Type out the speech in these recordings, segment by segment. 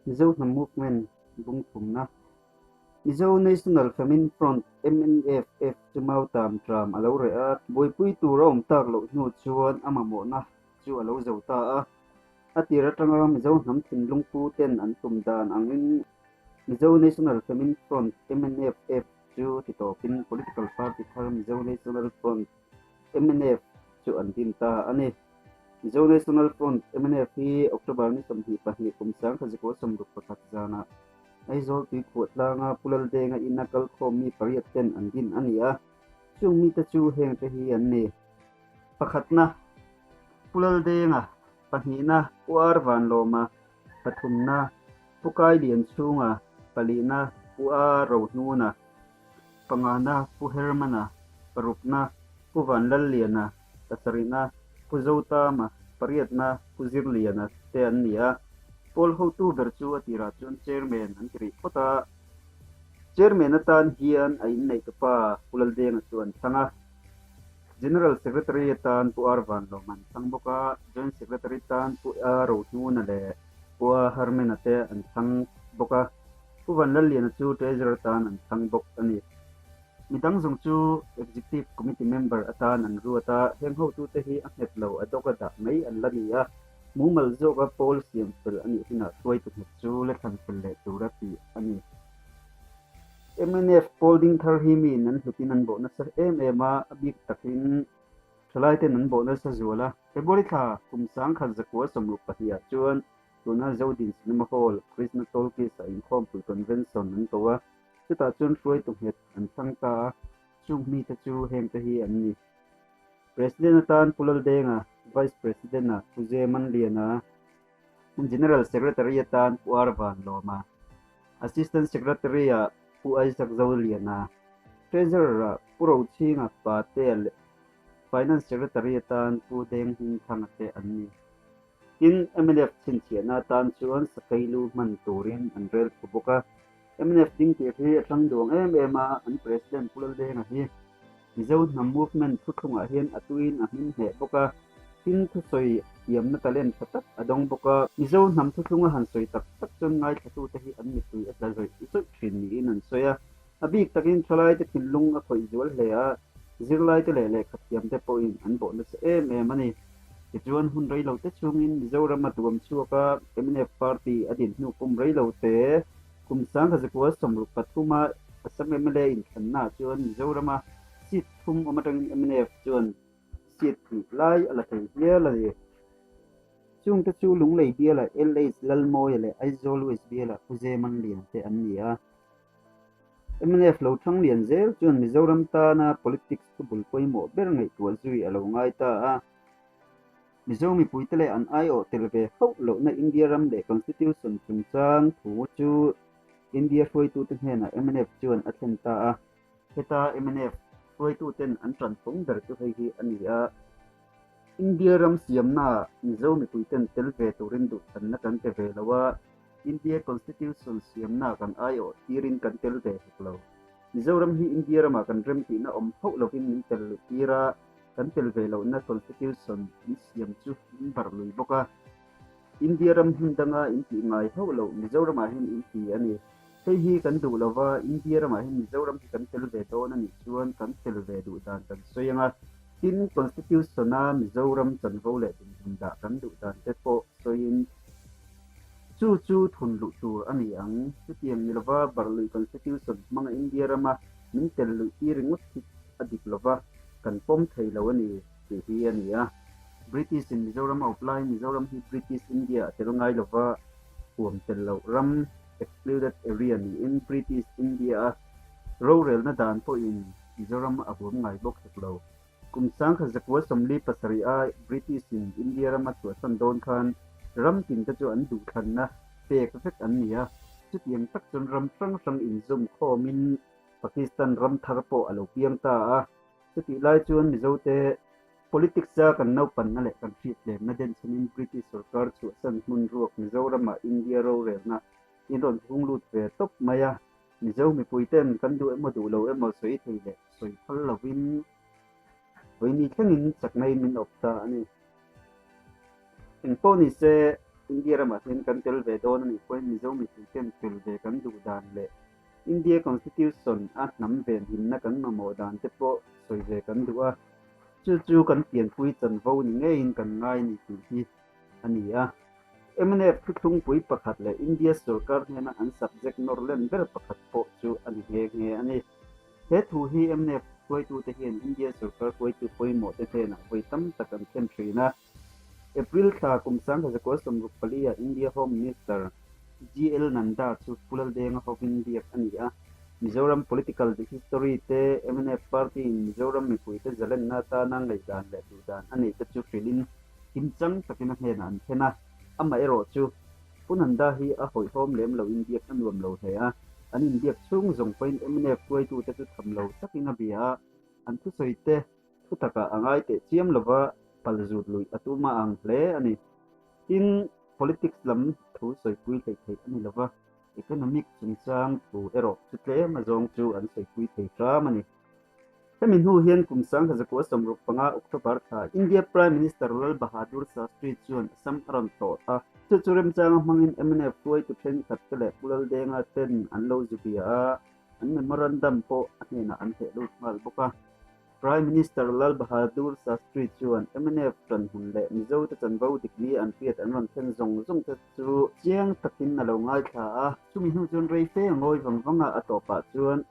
Mizo Hnam Movement bung thumna, Mizo National Famine Front, MNFF, chu mautam tram a lo reh a, buaipui tur a awm tak loh hnu chuan a mamawhna chu a lo zo ta a. A tir atanga Mizo hnam thinlung pu ten an tum dan angin Mizo National Famine Front, MNFF, chu ti tawpin political party thar Mizo National Front, mnf, chu an din ta a ni. Mizo National Front, mnf, hi October ni 22 kum 1961 zanah Aizawl tuikhuah tlanga Pu Laldenga ina kalkhawm mi pariat ten an din a ni a, chung mite chu hengte hi an ni. Pakhatna, Pu Laldenga, pahnihna, Pu Ar Vanlawma, pathumna, Pu Kai Lianchhunga, palihna, Pu A Rohnuna, pangana, Pu Hermana, parukna, Pu Vanlalliana, pasarihna, Pu Zotama, pariatna, Pu Zirliana te an ni a. Pawl hotu ber chu a tirah chuan Chairman an ti rih phawt a. Chairman atan hian a inneih tupa Pu Laldenga chu an thlang a. General Secretary atan Pu Ar Vanlawma an thlang bawk a, Joint Secretary tan Pu A Rohnuna leh Pu A Harmena te an thlang bawk a, Pu Vanlalliana chu Treasurer tan an thlang bawk a ni. Midang zawng chu Executive Committee member atan an ruat a, heng hotute hi a nghet lo a dawk a dah mai an la ni a, mumal zawka pawl siam fel a nih hunah hruaitu nghet chu la thlan fel leh tura tih a ni. Mnf pawl ding thar hi miin an hlutin an bawh nasa em em a, a bik takin thalaiten an bawh nasa zual a. February thla kum 1962 ah chuan tuna Zodin Cinema Hall, Krishna Talkies ah inkhawmpui convention an ko a, chutah chuan hruaitu nghet an thlang ta a, chung mite chu hengte hi an ni. President atan Pu Laldenga, Vice President ah Pu Zemanliana, General Secretary atan Pu Ar Vanlawma, Assistant Secretary ah Pu Isaac Zoliana, Treasurer ah Pu Rochhinga Patea leh Finance Secretary atan Pu Deng Hmingthanga te an ni. Tin, mnf chhinchhiahna atan chuan sakei lu hman turin an rel thu bawk a. Mnf ding tir hi a thlang duang em em a, an President Pu Laldenga hi Mizo hnam movement thuthlungah hian a tuiin a hmin hneh bawk a, tin thusawi thiamna talent tha tak a dawng bawk a. Mizo hnam thuthlung a han sawi tak tak chuan ngaithlatute hi an mittui a tla zawih zawih thin niin an sawi a. A bik takin thalaite thinlung a khawih zual hle a, zirlaite leh lehkhathiamte pawhin an bawh nasa em em a ni. Tichuan hun reilote chhungin Mizoram a tuam chhuak a, mnf party a din hnu kum reilote kum 1963 a Assam mla inthlannaah chuan Mizorama seat thum awm atangin mnf chuan seat hnih lai a la thei hial a ni. Chungte chu Lunglei biala LH Lalmawia leh Aizawl West biala Pu Zemanlian te an ni a. Mnf lo thang lian zel chuan Mizoram tana politics thubul pawimawh ber ngaihtuah zui a lo ngai ta a. Mizo mipuite leh an aiawh tel ve hauh lohna India ram leh Constitution chungchang thu chu India hruaitute hnenah mnf chuan a thlen ta a. Heta mnf hruaituten an tanphung ber chu hei hi a ni a, India ram siamnaah Mizo mipuiten tel ve turin duhthlanna kan pe ve lo a, India Constitution siamnaah kan aiawh tirin kan tel ve hek lo. Mizoram hi India ramah kan remtihna awm hauh lovin min tel luh tir a, kan tel ve lohna Constitution in siam chu min barh lui bawk a. India ram hmun danga in tih ngai hauh loh Mizoramah hian in ti a ni. Hei hi kan duh lova, India ramah hian Mizoram hi kan tel ve dawn a nih chuan kan tel ve duh dan kan sawi ang a. Tin, Constitution-a Mizoram chanvo leh dinhmun dah kan duh dan te pawh sawiin chu chu thun luh tur a ni ang. Chutiang ni lova barh luih Constitution hmanga India rama min tel luih tir ringawt hi a dik lova, kan pawm thei lo a ni tih hi a ni a. British-in Mizoram a awp laiin Mizoram hi British India a tel ngai lova, huam tel loh ram, excluded area, niin British India-a rorelna dan pawhin Mizoram a huam ngai bawk hek lo. Kum 1947 a British-in India ram a chhuahsan dawn khan ram tinte chu an duhthlanna pek vek an ni a, chutiang tak chuan ram hrang hrang inzawm khawmin Pakistan ram thar pawh a lo piang ta a. Chutih lai chuan Mizote politics-a kan naupanna leh kan hriatlemna denchhenin British sorkar chhuahsan hmun ruak Mizoramah India rorelna in rawn hung lut ve tawp mai a. Mizo mipuiten kan duh emaw duh lo emaw sawi thei leh sawi phal lovin vawiini thlengin chaknaiin min awp ta a ni. Engpawh ni se. India ramah hian kan tel ve dawn a nih pawhin Mizo mipuiten tel ve kan duh dan leh India Constitution a hnam venhimna kan mamawh dan te pawh sawi ve kan duh a, chu chu kan pianpui chanvo ni ngeiin kan ngai a ni tih hi a ni a. Mnf thuthlungpui pakhat leh India sorkar hnena an subject nawr len ber pakhat pawh chu a ni nghe nghe a ni. He thu hi mnf hruaitute hian India sorkar hruaitu pawimawh te hnenah vawi tam tak an thlen thin a. April thla kum 1964 ah India Home Minister GL Nanda chu Pu Laldenga hovin biak a ni a. Mizoram political history te, mnf party in Mizoram mipuite zalenna atana ngaihdan leh duhdan a neih te chu hrilhin kimchang takin a hnenah an thlen a. Amaherawh chu Pu Nanda hi a hawihhawm lem lo in biak a nuam lo hle a, an inbiak chhung zawng pawhin mnf hruaitute chu tham lo takin a bia a, an thusawi te thu takah a ngai teh chiam lova pal zut luih a tum a ang hle a ni. Tin, politics lam thu sawipui hleih theih a ni lova, economic chungchang thu erawh chu tlem a zawng chu an sawipui thei hram a ni. Hemi hnu hian kum 1965 October thla India Prime Minister Lal Bahadur Shastri chuan Assam a rawn tlawh a. Chu chu remchanga hmangin mnf hruaitu thenkhat te leh Pu Laldenga ten an lo zu bia a, an memorandum pawh a hnenah an heh lut nghal bawk a. Prime Minister Lal Bahadur Shastri chuan mnf ṭanhmun leh Mizote chanvo dik ni an hriat an rawn thlen zawng zawng te chu chiang takin a lo ngaithla a. Chumi hnu chuan rei fe a ngawi vang vang a, a tawpah chuan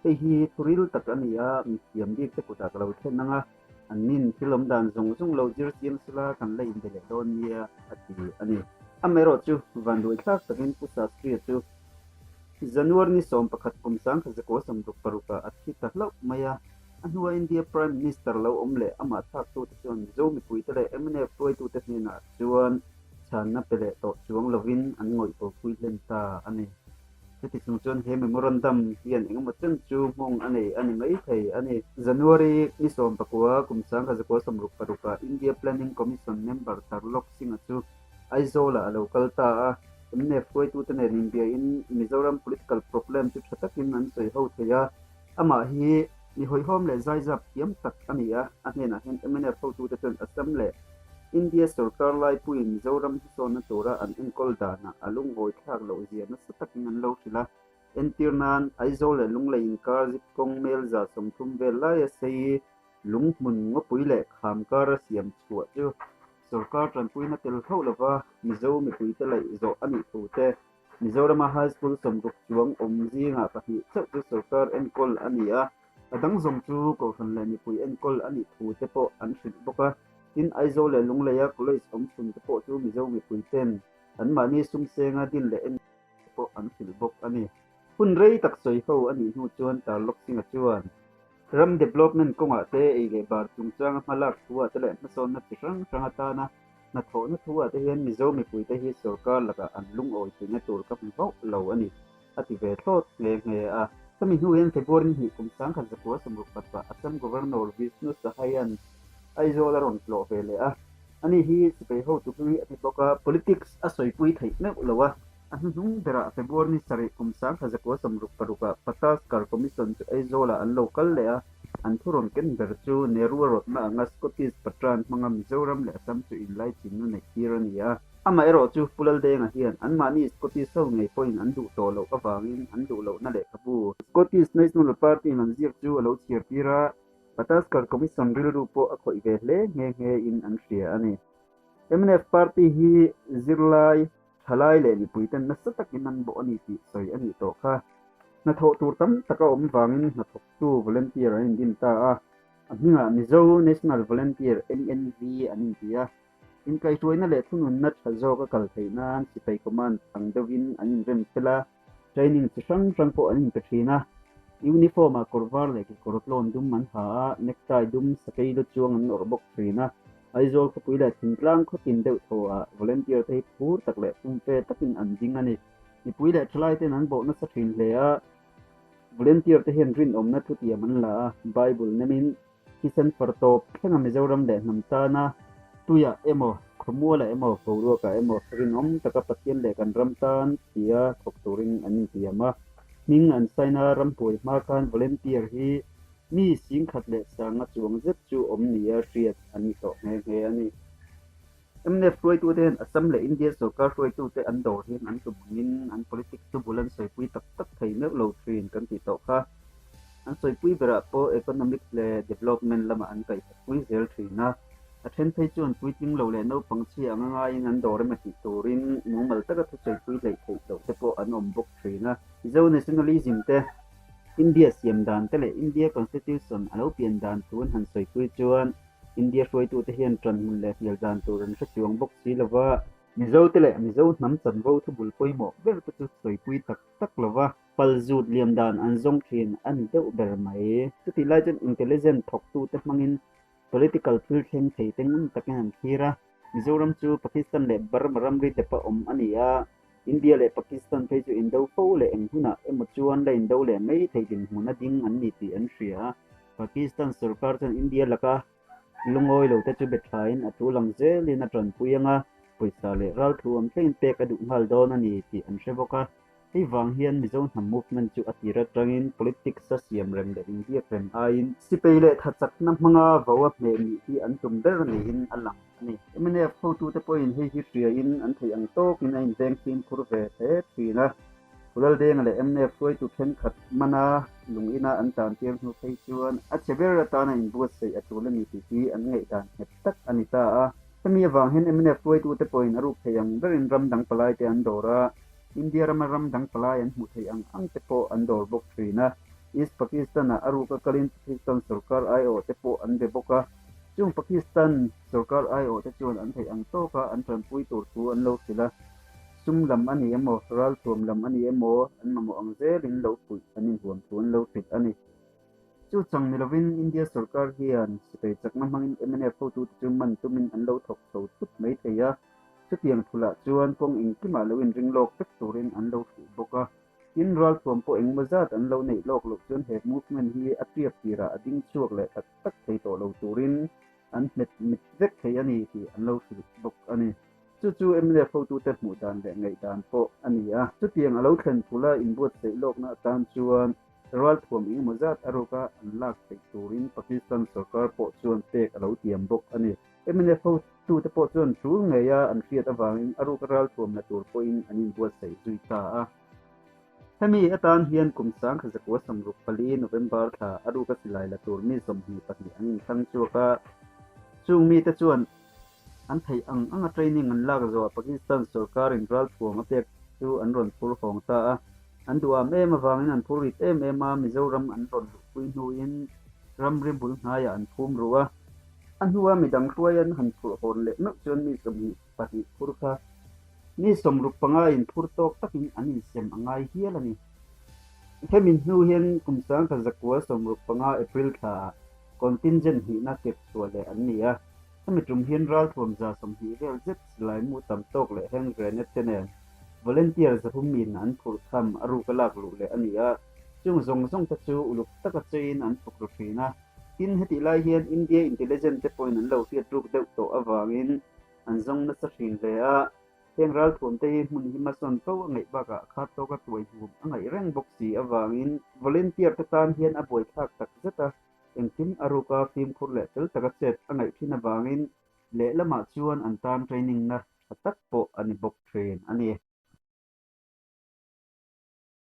Hei hi thuril tak a ni a, mithiam bik te kutah ka lo thlen ang a, an nin thil awm dan zawng zawng lo zir chiang sela kan la inbe leh dawn nia a ti a ni. Amaherawh chu vanduai thlak takin Pu Shastri-a chu January ni 11 kum 1966 ah a thi ta hlauh mai a, a hnua India Prime Minister lo awm leh amah thlaktute chuan Mizo mipuite leh mnf hruaitute hnenah chuan chhanna pe leh tawh chuang lovin an ngawih bopui hlen ta a ni. Heti chung chuan he memorandum hian engemaw chen chu nghawng a nei a ni mai thei a ni. January ni 19 kum 1966 ah India Planning Commission member Tarlok Singh-a chu Aizawl-ah a lo kal ta a. Mnf hruaitute nen inbiain Mizoram political problem chu tha takin an sawi ho thei a. Amah hi mi hawihhawm leh zaizap thiam tak a ni a, a hnenah hian mnf hotute chuan Assam leh India sorkar laipuiin Mizoram hmasawnna tura an enkawl danah a lungawi thlak loh zia nasa takin an lo hrilh a. Entir nan, Aizawl leh Lunglei inkar zip kawng mel 130 vel laia sei lunghmun ngawpui leh kham kara siam chhuah chu sorkar tanpuina tel hauh lova Mizo mipuite laih zawh a nih thu te, Mizorama High School 60 chuang awm zingah pahnih chauh chu sorkar enkawl a ni a, a dang zawng chu Kohhran leh mipui enkawl a nih thu te pawh an hrilh bawk a. Tin, Aizawl leh Lungleia College awm chhun te pawh chu Mizo mipui ten anmahni sumsenga din leh enkawl te pawh an hrilh bawk a ni. Hun rei tak sawi ho a nih hnu chuan Tarlok Singh-a chuan ram development kawngah te ei leh bar chungchanga hmalak thu-ah te leh hmasawnna chi hrang hrang atana Hnathawhna thu-ah te hian Mizo mipuite hi sorkar lakah an lungawi theihna tur ka hmu hauh lo a ni, a ti ve thlawt nghe nghe a. Hemi hnu hian February ni hnih kum 1964 ah Assam Governor Vishnu Sahayan Aizawl a rawn tlawh ve leh a. Ani hi sipai hotu hlui a ni bawk a, politics a sawipui theih meuh lo a. A hnuhnung berah February ni sarih kum 1966 ah Pataskar Commission chu Aizawlah an lo kal leh a. An thu rawn ken ber chu Nehru a rawtna anga Scottish Patran hmanga Mizoram leh Assam chu inlaichinna neih tir a ni a. Amaherawh chu Pu Laldenga hian anmahni Scottish ho ngei pawhin an duh tawh loh avangin an duh lohna lehkhabu Scottish National Party-in an ziak chu a lo chhiar tir a, Pataskar Commission rilru pawh a khawih ve hle nghe nghe in an hria a ni. Mnf Party hi zirlai Thalai leh mipuiten nasa takin an bawh a ni tih sawi a nih tawh kha. Hnathawh tur tam tak a awm vangin hnathawktu volunteer an indin ta a, a hmingah Mizo National Volunteer, MNV, an inti a. Inkaihhruaina leh thununna tha zawk a kal theih nan sipai command ang deuhin an inrem fel a. Training chi hrang hrang pawh an inpe thin a, uniform ah kawr var leh kekawr tlawn dum an ha a, necktie dum, sakei lu chuang an awrh bawk thin a. Aizawl khawpui leh thingtlang khawtin deuh thaw ah volunteer te hi phur tak leh pumfe takin an ding a ni. Mipui leh thalai ten an bawh nasa thin hle a, volunteer te hian rinawmna thutiam an la a, Bible nemin Thisen far tawp thlenga Mizoram leh hnam tana tuiah emaw, khawmualah emaw, boruakah emaw rinawm taka Pathian leh kan ram tan tia thawk turin an intiam a. Hming an sign a, rambuai hma khan volunteer hi mi 10,100 chuang zet chu awm nia hriat an ni tawh nghe nghe a ni. Mnf hruaitute hian Assam leh India sorkar hruaitute an dawr hian an tum angin an politics chu bul an sawipui tak tak thei meuh lo thin kan tih tawh kha. An sawipui berah pawh economic leh development lamah an kaihhlatpui zel thin a. A then phei chuan puitling lo leh naupang chhia anga ngaiin an dawr emaw tih turin mumal taka thusawipui hleih theih loh te pawh an awm bawk thin a. Mizo nationalism te, India siam dan te leh India Constitution a lo pian dan thu an han sawipui chuan India hruaitute hian ṭanhmun leh hnial dan tur an hre chuang bawk si lo va. Mizote leh Mizo hnam chanvo thubul pawimawh ber te chu sawipui tak tak lo va. Pal zut liam dan an zawng thin a ni deuh ber mai. Chutih lai chuan intelligent thawktute hmangin political thil thleng thei te ngun takin an thlir a. Mizoram chu Pakistan leh Burma ramri depa awm a ni a, India leh Pakistan phei chu indo fo leh eng hunah emaw chuan la indo leh mai thei dinhmun a ding an ni tih an hria a. Pakistan sorkar chuan India laka lungawi lo te chu be thlain a tul ang zelin a tanpui ang a, pawisa leh ralthu awm thlengin pek a duh nghal dawn a ni tih an hre bawk a. Hei vang hian Mizo hnam movement chu a tir atangin politics a siam rem leh inbiak rem aiin sipei leh thachakna hmanga vo a hmeh nih hi an tum ber niin a lang a ni. Mnf hotute pawhin hei hi hriain an theih ang tawkin a inveng fimkhur ve hle thin a. Hulaldenga leh mnf hruaitu thenkhat mana lung ina an tantir hnu phei chuan a che ber atana inbuatsaih a tul a ni tih hi an ngaihdan nghet tak a ni ta a. Hemi avang hian mnf hruaitute pawhin a ruk thei ang berin ram dang palaite an dawr a. India rama ram dang palai an hmuh theih ang ang te pawh an dawr bawk thin a. East Pakistan-ah a ruka kalin Pakistan sorkar aiawh te pawh an be bawk a. Chung Pakistan sorkar aiawh te chuan an theih ang tawka an tanpui tur thu an lo hrilh a. Sum lam a ni emaw, ralthuam lam a ni emaw, an mamawh ang zelin lo puih an inhuam thu an lo hrilh a ni. Chu chang ni lovin India sorkar hian sipai chakna hmangin mnf hotute chu man tumin an lo thawk chho thut mai thei a. Chutiang thulah chuan kawng engkimah lo inring lawk vek turin an lo hrilh bawk a. Tin, ralthuam pawh engemaw zat an lo neih lawk loh chuan he movement hi a tiap tirah a ding chhuak leh tak tak thei tawh lo turin an hmet mit vek thei a ni tih an lo hrilh bawk a ni. Chu chu mnf hotute hmuh dan leh ngaihdan pawh a ni a. Chutiang a lo thlen phula inbuatsaih lawkna atan chuan ralthuam engemaw zat a ruka an lak theih turin Pakistan sorkar pawh chuan pek a lo tiam bawk a ni. Mnf hotute pawh chuan tul ngeia an hriat avangin a ruka ralthuam la tur pawhin an inbuatsaih zui ta a. Hemi atan hian kum 1964 November thla a ruka silai la tur mi 22 an inthlang chhuak a, chung mite chuan an theih ang anga training an lak zawhah Pakistan sorkarin ralthuam a pek chu an rawn phur hawng ta a. An duham em avangin an phur rit em em a, Mizoram an rawn luhpui hnuin ramri bul hnaiah an phum ruh a. A hnua midang hruai an han phurh hawn leh meuh chuan mi 22 phur kha mi 65 in phur tawk takin an insem a ngai hial a ni. Hemi hnu hian kum 1965 April thlaah contingent hnihna kep chhuah leh an ni a. Hemi tum hian ralthuam 120 vel zet silai mu tam tawk leh hand grenade te nen volunteer 300 in an phurh tham a ruka lak luh leh a ni a. Chung zawng zawng te chu uluk taka cheiin an thawk ru thin a. Tin, hetih lai hian India intelligence te pawhin an lo hriat ruk deuh tawh avangin an zawng nasa thin hle a. Heng ralthuam te hi hmun hi hmasawn fo a ngaih bakah a khat tawka tuai hum a ngaih reng bawk si avangin volunteer te tan hian a buaithlak tak zet a, engkim a ruka fimkhur leh fel taka chet a ngaih thin avangin lehlamah chuan an tan training na tha tak pawh a ni bawk thin a ni.